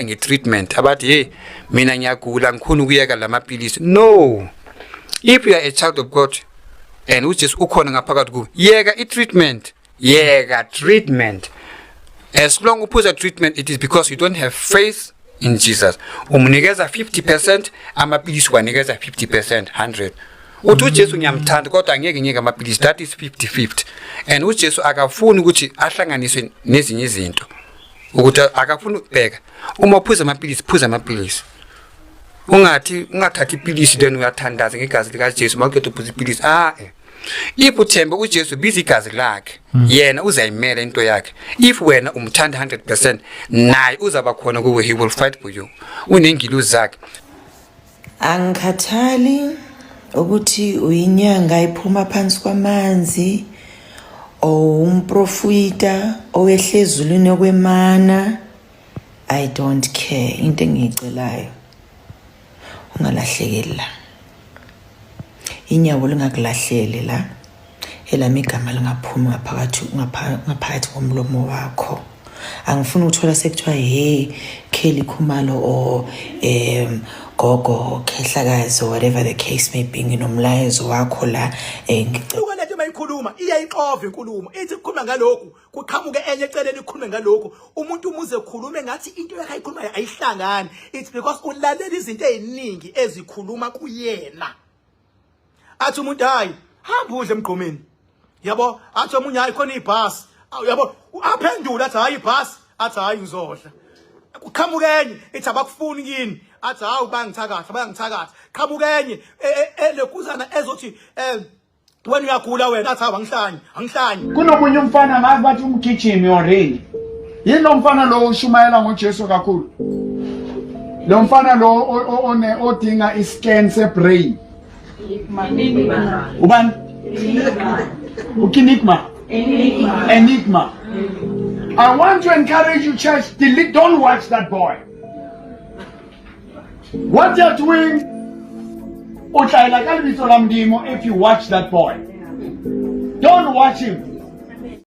Nge-treatment abathi, "Hey, mina ngiyagula, ngikhona ukuyeka lamapilisi." No, if you are a child of God and uJesu ukhona ngaphakathi kuwe, yeka i-treatment, yeka treatment. As long uphuza treatment, it is because you don't have faith in Jesus. Umnikeza 50% amapilisi, wanikeza 50%, 100. Uthi, "UJesu ngiyamthanda, kodwa angeke ngiyeke amapilisi." That is 50-50, and uJesu akafuni ukuthi ahlanganiswe nezinye izinto, ukuthi akafuni ukubheka. Uma uphuza amapilisi, phuza amapilisi. Ungathi ungathathi ipilisi, then uyathandaza ngegazi likaJesu mawuqeda uphuza ipilisi. Ah, if uthembe uJesu, biza igazi lakhe, yena uzayimela into yakhe. If wena umthanda 100%, naye uzaba khona kuwe. He will fight for you, unengilozi zakhe. Angikhathali ukuthi uyinyanga iphuma phansi kwamanzi or umprofita owehle ezulwini okwemana, I don't care. Into engiyicelayo, ungalahlekeli la, inyawo lingakulahleli la, elami igama lingaphumi ngaphakathi ngaphakathi komlomo wakho. Angifuni ukuthola sekuthiwa, "Hey, Kelly Khumalo," or "Gogo Khehlakazi," or whatever the case may be, "Nginomlayezo wakho la." Ngicela Buka lento mayikhuluma, iyayixova inkulumo. Ithi kukhuluma ngalokhu, kuqhamuke enye eceleni ikhulume ngalokhu. Umuntu umuze khulume ngathi into yakhe ayikhulumayo ayihlangani. It's because ulalela izinto eziningi ezikhuluma kuyena. Athi umuntu, "Hayi, hamba udle emgqomeni," yabo. Athi omunye, "Hayi, khona ibhasi," yabo. Aphendula athi, "Hayi, ibhasi," athi, "Hayi, ngizodla." Kuqhamuka enye ithi, "Abakufuni kini." Athi, "Hawu, bayangithakatha, bayangithakatha." Qhamuka enye lekhuzana ezothi, "Wena uyagula wena." Athi, "Hawu, angihlanyi, angihlanyi." Kunomunye umfana, ngazi bathi umgijimi orini. Yini lo mfana lo ushumayela ngoJesu kakhulu, lo mfana lo one odinga iscan se-brain? Ubani? Ukinigma, Enigma. I want to encourage you, church, delete, don't watch that boy. What you're doing, o tlaela ka lebitso la Modimo if you watch that boy. Don't watch him.